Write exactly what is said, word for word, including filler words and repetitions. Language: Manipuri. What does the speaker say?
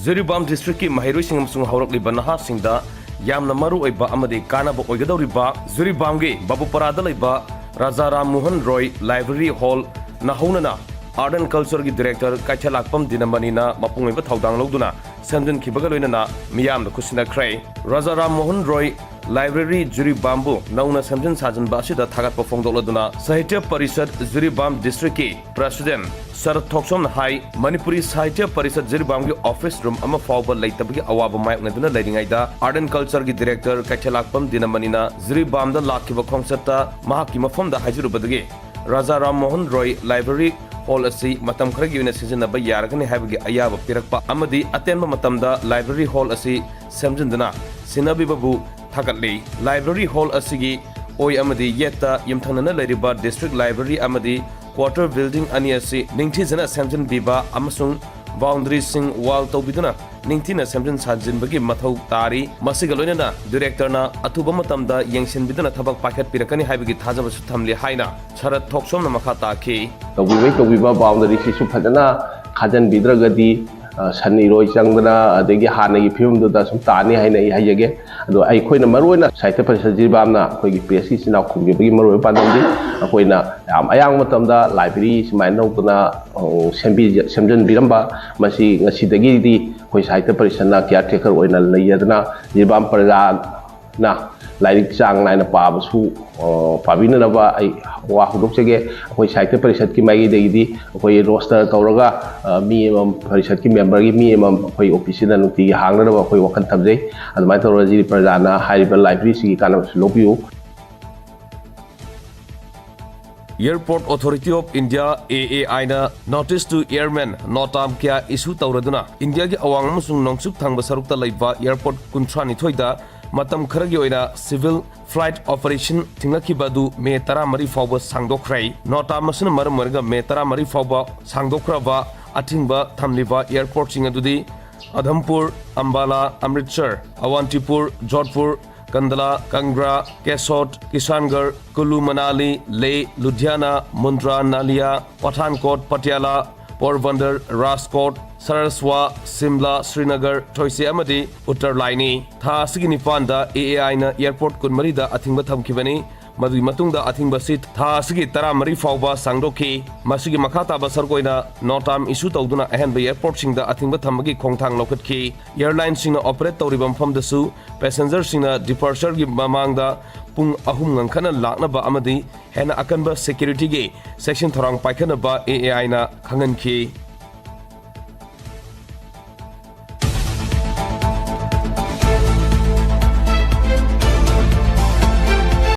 ꯖꯤꯔꯤꯕꯥꯝ ꯗꯤꯁꯇ꯭ꯔꯤꯛꯀꯤ ꯃꯍꯩꯔꯣꯏꯁꯤꯡ ꯑꯃꯁꯨꯡ ꯍꯧꯔꯛꯂꯤꯕ ꯅꯍꯥꯁꯤꯡꯗ ꯌꯥꯝꯅ ꯃꯔꯨ ꯑꯣꯏꯕ ꯑꯃꯗꯤ ꯀꯥꯟꯅꯕ ꯑꯣꯏꯒꯗꯧꯔꯤꯕ ꯖꯤꯔꯤꯕꯥꯝꯒꯤ ꯕꯥꯕꯨꯄꯥꯔꯥꯗ ꯂꯩꯕ ꯔꯥꯖꯥ ꯔꯥꯝ ꯃꯣꯍꯟ ꯔꯣꯏ ꯂꯥꯏꯕ꯭ꯔꯦꯔꯤ ꯍꯣꯜꯅ ꯍꯧꯅꯅ Art and Cultureꯒꯤ Director ꯀꯩꯊꯦꯜꯂꯥꯛꯄꯝ ꯗꯤꯅꯃꯅꯤꯅ ꯃꯄꯨꯡ ꯑꯣꯏꯕ ꯊꯧꯗꯥꯡ ꯂꯧꯗꯨꯅ ꯁꯦꯝꯖꯤꯟꯈꯤꯕꯒ ꯂꯣꯏꯅꯅ ꯃꯤꯌꯥꯝꯗ ꯈꯨꯠꯁꯤꯟꯅꯈ꯭ꯔꯦ꯫ ꯔꯥꯖꯥ ꯔꯥꯝ ꯃꯣꯍꯟ ꯔꯣꯏ ꯂꯥꯏꯕ꯭ꯔꯦꯔꯤ ꯖꯤꯔꯤꯕꯥꯝꯕꯨ ꯅꯧꯅ ꯁꯦꯝꯖꯤꯟ ꯁꯥꯖꯤꯟꯕ ꯑꯁꯤꯗ ꯊꯥꯒꯠꯄ ꯐꯣꯡꯗꯣꯛꯂꯗꯨꯅ ꯁꯥꯍꯤꯇ꯭ꯌ ꯄꯔꯤꯁꯠ ꯖꯤꯔꯤꯕꯥꯝ ꯗꯤꯁꯇ꯭ꯔꯤꯛꯀꯤ ꯄ꯭ꯔꯦꯁꯤꯗꯦꯟꯠ ꯁꯔꯠ ꯊꯣꯛꯆꯣꯝꯅ ꯍꯥꯏ, ꯃꯅꯤꯄꯨꯔꯤ ꯁꯥꯍꯤꯇ꯭ꯌ ꯄꯔꯤꯁꯠ ꯖꯤꯔꯤꯕꯥꯝꯒꯤ ꯑꯣꯐꯤꯁ ꯔꯨꯝ ꯑꯃ ꯐꯥꯎꯕ ꯂꯩꯇꯕꯒꯤ ꯑꯋꯥꯕ ꯃꯥꯌꯣꯛꯅꯗꯨꯅ ꯂꯩꯔꯤꯉꯩꯗ Art and Cultureꯒꯤ Director ꯀꯩꯊꯦꯜꯂꯥꯛꯄꯝ ꯗꯤꯅꯃꯅꯤꯅ ꯖꯤꯔꯤꯕꯥꯝꯗ ꯂꯥꯛꯈꯤꯕ ꯈꯣꯡꯆꯠꯇ ꯃꯍꯥꯛꯀꯤ ꯃꯐꯝꯗ ꯍꯥꯏꯖꯔꯨꯕꯗꯒꯤ ꯔꯥꯖꯥ ꯔꯥꯝ ꯃꯣꯍꯟ ꯔꯣꯏ ꯂꯥꯏꯕ꯭ꯔꯦꯔꯤ ꯍꯣꯜ ꯑꯁꯤ ꯃꯇꯝ ꯈꯔꯒꯤ ꯑꯣꯏꯅ ꯁꯤꯖꯤꯟꯅꯕ ꯌꯥꯔꯒꯅꯤ ꯍꯥꯏꯕꯒꯤ ꯑꯌꯥꯕ ꯄꯤꯔꯛꯄ ꯑꯃꯗꯤ ꯑꯇꯦꯟꯕ ꯃꯇꯝꯗ ꯂꯥꯏꯕ꯭ꯔꯦꯔꯤ ꯍꯣꯜ ꯑꯁꯤ ꯁꯦꯝꯖꯤꯟꯗꯨꯅ ꯁꯤꯟꯅꯕꯤꯕꯕꯨ ꯊꯥꯒꯠꯂꯤ꯫ ꯂꯥꯏꯕ꯭ꯔꯦꯔꯤ ꯍꯣꯜ ꯑꯁꯤꯒꯤ ꯑꯣꯏ ꯑꯃꯗꯤ ꯌꯦꯠꯇ ꯌꯨꯝꯊꯪꯅꯅ ꯂꯩꯔꯤꯕ ꯗꯤꯁꯇ꯭ꯔꯤꯛ ꯂꯥꯏꯕ꯭ꯔꯦꯔꯤ ꯑꯃꯗꯤ ꯀ꯭ꯋꯥꯇꯔ ꯕꯤꯜꯗꯤꯡ ꯑꯅꯤ ꯑꯁꯤ ꯅꯤꯡꯊꯤꯖꯅ ꯁꯦꯝꯖꯤꯟꯕꯤꯕ ꯑꯃꯁꯨꯡ ꯕꯥꯎꯟꯗꯔꯤꯁꯤꯡ ꯋꯥꯜ ꯇꯧꯕꯤꯗꯨꯅ ꯅꯤꯡꯊꯤꯅ ꯁꯦꯝꯖꯤꯟ ꯁꯥꯖꯤꯟꯕꯒꯤ ꯃꯊꯧ ꯇꯥꯔꯤ꯫ ꯃꯁꯤꯒ ꯂꯣꯏꯅꯅ ꯗꯤꯔꯦꯛꯇꯔꯅ ꯑꯊꯨꯕ ꯃꯇꯝꯗ ꯌꯦꯡꯁꯤꯟꯕꯤꯗꯨꯅ ꯊꯕꯛ ꯄꯥꯏꯈꯠꯄꯤꯔꯛꯀꯅꯤ ꯍꯥꯏꯕꯒꯤ ꯊꯥꯖꯕꯁꯨ ꯊꯝꯂꯤ ꯍꯥꯏꯅ ꯁꯔꯠ ꯊꯣꯛꯆꯣꯝꯅ ꯃꯈꯥ ꯇꯥꯈꯤ꯫ ꯇꯧꯕꯤꯕꯩ ꯇꯧꯕꯤꯕ ꯕꯥꯎꯟꯗꯔꯤꯁꯤꯁꯨ ꯐꯖꯅ ꯈꯥꯖꯤꯟꯕꯤꯗ꯭ꯔꯒꯗꯤ, ꯑ, ꯁꯟ ꯏꯔꯣꯏ ꯆꯪꯗꯅ ꯑꯗꯒꯤ ꯍꯥꯟꯅꯒꯤ ꯐꯤꯕꯝꯗꯨꯗ ꯁꯨꯝ ꯇꯥꯅꯤ ꯍꯥꯏꯅ ꯑꯩ ꯍꯥꯏꯖꯒꯦ꯫ ꯑꯗꯣ ꯑꯩꯈꯣꯏꯅ ꯃꯔꯨꯑꯣꯏꯅ ꯁꯥꯍꯤꯇ꯭ꯌ ꯄꯔꯤꯁꯠ ꯖꯤꯔꯤꯕꯥꯝꯅ ꯑꯩꯈꯣꯏꯒꯤ ꯄ꯭ꯔꯦꯁꯀꯤ ꯏꯆꯤꯟ ꯏꯅꯥꯎ ꯈꯣꯝꯈꯤꯕꯒꯤ ꯃꯔꯨꯑꯣꯏꯕ ꯄꯥꯟꯗꯝꯗꯤ ꯑꯩꯈꯣꯏꯅ ꯌꯥꯝ ꯑꯌꯥꯝꯕ ꯃꯇꯝꯗ ꯂꯥꯏꯕ꯭ꯔꯦꯔꯤ ꯁꯨꯃꯥꯏꯅ ꯇꯧꯗꯅ, ꯑ, ꯁꯦꯝꯕꯤ-, ꯁꯦꯝꯖꯤꯟꯕꯤꯔꯝꯕ, ꯃꯁꯤ ꯉꯁꯤꯗꯒꯤꯗꯤ ꯑꯩꯈꯣꯏ ꯁꯥꯍꯤꯇ꯭ꯌ ꯄꯔꯤꯁꯠꯅ ꯀꯤꯌꯥꯔ ꯇꯦꯀꯔ ꯑꯣꯏꯅ ꯂꯩꯖꯗꯅ ꯖꯤꯔꯤꯕꯥꯝ ꯄ꯭ꯔꯖꯥ ꯅ ꯂꯥꯏꯔꯤꯛ ꯆꯥꯡ ꯅꯥꯏꯅ ꯄꯥꯕꯁꯨ, ꯑ, ꯄꯥꯕꯤꯅꯅꯕ ꯑꯩ ꯋꯥ ꯍꯧꯗꯣꯛꯆꯒꯦ꯫ ꯑꯩꯈꯣꯏ ꯁꯥꯍꯤꯇ꯭ꯌ ꯄꯔꯤꯁꯠꯀꯤ ꯃꯥꯏꯀꯩꯗꯒꯤꯗꯤ ꯑꯩꯈꯣꯏ ꯔꯣꯁꯇꯔ ꯇꯧꯔꯒ, ꯑ, ꯃꯤ ꯑꯃꯃꯝ, ꯄꯔꯤꯁꯠꯀꯤ ꯃꯦꯝꯕꯔꯒꯤ ꯃꯤ ꯑꯃꯃꯝ ꯑꯩꯈꯣꯏ ꯑꯣꯐꯤꯁꯁꯤꯗ ꯅꯨꯡꯇꯤꯒꯤ ꯍꯥꯡꯅꯅꯕ ꯑꯩꯈꯣꯏ ꯋꯥꯈꯜ ꯊꯝꯖꯩ꯫ ꯑꯗꯨꯃꯥꯏꯅ ꯇꯧꯔꯒ ꯖꯤꯔꯤ ꯄ꯭ꯔꯖꯥꯅ ꯍꯥꯏꯔꯤꯕ ꯂꯥꯏꯕ꯭ꯔꯦꯔꯤꯁꯤꯒꯤ ꯀꯥꯟꯅꯕꯁꯨ ꯂꯧꯕꯤꯌꯨ꯫ Airport Authority of India, A A I, ꯅ Notice to Airmen, ꯅꯣꯇꯥꯝ ꯀꯌꯥ ꯏꯁꯨ ꯇꯧꯔꯗꯨꯅ ꯏꯟꯗꯤꯌꯥꯒꯤ ꯑꯋꯥꯡ ꯑꯃꯁꯨꯡ ꯅꯣꯡꯆꯨꯞ ꯊꯪꯕ ꯁꯔꯨꯛꯇ ꯂꯩꯕ ꯑꯦꯌꯔꯄꯣꯔꯠ ꯀꯨꯟꯊ꯭ꯔꯥꯅꯤꯊꯣꯏꯗ ꯃꯇꯝ ꯈꯔꯒꯤ ꯑꯣꯏꯅ ꯁꯤꯚꯤꯜ ꯐ꯭ꯂꯥꯏꯠ ꯑꯣꯄꯔꯦꯁꯟ ꯊꯤꯡꯂꯛꯈꯤꯕ ꯑꯗꯨ ꯃꯦ ꯇꯔꯥꯃꯔꯤ ꯐꯥꯎꯕ ꯁꯥꯡꯗꯣꯛꯈ꯭ꯔꯦ꯫ ꯅꯣꯇꯥꯝ ꯑꯁꯤꯅ ꯃꯔꯝ ꯑꯣꯏꯔꯒ ꯃꯦ ꯇꯔꯥꯃꯔꯤ ꯐꯥꯎꯕ ꯁꯥꯡꯗꯣꯛꯈ꯭ꯔꯕ ꯑꯊꯤꯡꯕ ꯊꯝꯂꯤꯕ ꯑꯦꯌꯔꯄꯣꯔꯠꯁꯤꯡ ꯑꯗꯨꯗꯤ ꯑꯙꯝꯄꯨꯔ, ꯑꯝꯕꯥꯂꯥ, ꯑꯃ꯭ꯔꯤꯠꯁꯔ, ꯑꯋꯥꯟꯇꯤꯄꯨꯔ, ꯖꯣꯙꯄꯨꯔ, ꯀꯟꯗꯂꯥ, ꯀꯪꯒ꯭ꯔꯥ, ꯀꯦꯁꯣꯗ, ꯀꯤꯁꯥꯟꯒꯔ, ꯀꯨꯂꯨ ꯃꯅꯥꯂꯤ, ꯂꯦ, ꯂꯨꯙꯤꯌꯥꯅꯥ, ꯃꯨꯟꯗ꯭ꯔꯥ, ꯅꯥꯂꯤꯌꯥ, ꯄꯊꯥꯟꯀꯣꯠ, ꯄꯇꯤꯌꯥꯂꯥ, ꯄꯣꯔꯕꯟꯗꯔ, ꯔꯥꯖꯀꯣꯠ, ꯁꯔꯁꯋꯥ, ꯁꯤꯝꯂꯥ, ꯁ꯭ꯔꯤꯅꯒꯔ, ꯊꯣꯏꯁꯦ ꯑꯃꯗꯤ ꯎꯠꯇꯔ ꯂꯥꯏꯅꯤ꯫ ꯊꯥ ꯑꯁꯤꯒꯤ ꯅꯤꯄꯥꯟꯗ ꯑꯦ ꯑꯦ ꯑꯥꯏꯅ ꯑꯦꯌꯔꯄꯣꯔꯠ ꯀꯨꯟꯃꯔꯤꯗ ꯑꯊꯤꯡꯕ ꯊꯝꯈꯤꯕꯅꯤ꯫ ꯃꯗꯨꯒꯤ ꯃꯇꯨꯡꯗ ꯑꯊꯤꯡꯕ ꯑꯁꯤ ꯊꯥ ꯑꯁꯤꯒꯤ ꯇꯔꯥꯃꯔꯤ ꯐꯥꯎꯕ ꯁꯥꯡꯗꯣꯛꯈꯤ꯫ ꯃꯁꯤꯒꯤ ꯃꯈꯥ ꯇꯥꯕ ꯁꯔꯨꯛ ꯑꯣꯏꯅ ꯅꯣ ꯇꯥꯏꯝ ꯏꯁꯨ ꯇꯧꯗꯨꯅ ꯑꯍꯦꯟꯕ ꯑꯦꯌꯔꯄꯣꯔꯠꯁꯤꯡꯗ ꯑꯊꯤꯡꯕ ꯊꯝꯕꯒꯤ ꯈꯣꯡꯊꯥꯡ ꯂꯧꯈꯠꯈꯤ꯫ ꯑꯦꯌꯔꯂꯥꯏꯟꯁꯤꯡꯅ ꯑꯣꯄꯔꯦꯠ ꯇꯧꯔꯤꯕ ꯃꯐꯝꯗꯁꯨ ꯄꯦꯁꯦꯟꯖꯔꯁꯤꯡꯅ ꯗꯤꯄꯥꯔꯆꯔꯒꯤ ꯃꯃꯥꯡꯗ ꯄꯨꯡ ꯑꯍꯨꯝ ꯉꯟꯈꯠꯅ ꯂꯥꯛꯅꯕ ꯑꯃꯗꯤ ꯍꯦꯟꯅ ꯑꯀꯟꯕ ꯁꯦꯀ꯭ꯌꯨꯔꯤꯇꯤꯒꯤ ꯆꯦꯛꯁꯤꯟ ꯊꯧꯔꯥꯡ ꯄꯥꯏꯈꯠꯅꯕ ꯑꯦ ꯑꯦ ꯑꯥꯏꯅ ꯈꯪꯍꯟꯈꯤ꯫